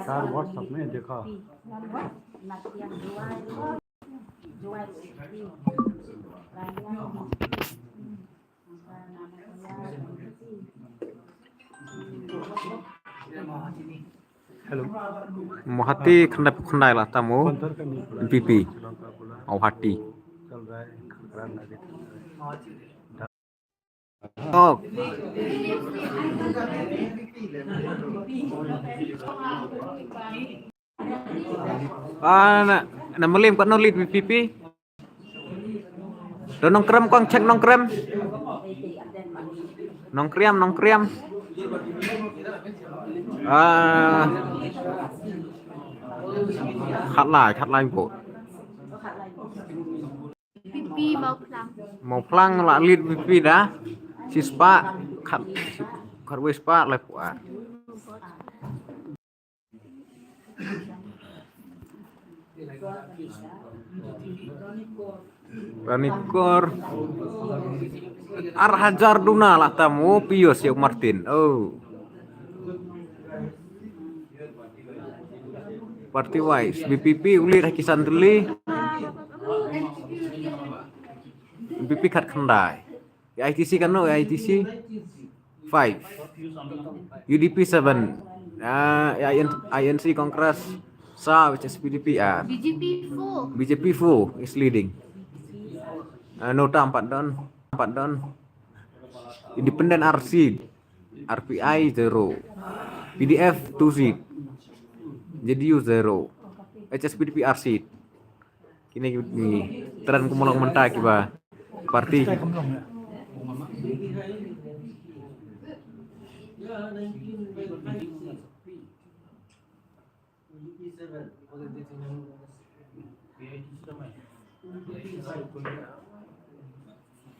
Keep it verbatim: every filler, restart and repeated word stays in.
यार, WhatsApp में देखा। Hello। Mawhati khyndai phew khyndai la tamo. VPP. Mawhati. Oh. Ah, na, na Mylliem katno lead VPP? Don Nongkrem, kong check Nongkrem. Nongkrem, Nongkrem. Ah. Khatlai, khatlai vote. VPP Mawphlang. Mawphlang la lead VPP da. Shispah, khat, khatwei spah laiphew ar. Ranikor. Ar hajar duna la tamo, Pius ïa u Martin. Oh. Party wise, VPP u lead ha ki san tylli. VPP khatkhyndai. AITC katno, AITC? Five. UDP seven. Ah, INC, Congress saw, HSPDP ar. BJP four. BJP four is leading. Ah, Nota em pat don, em pat don. Independent ar seat. RPI zero. PDF two seat. JDU zero. HSPDP ar seat. Kine ki, ni trend kumlong mynta kiba party.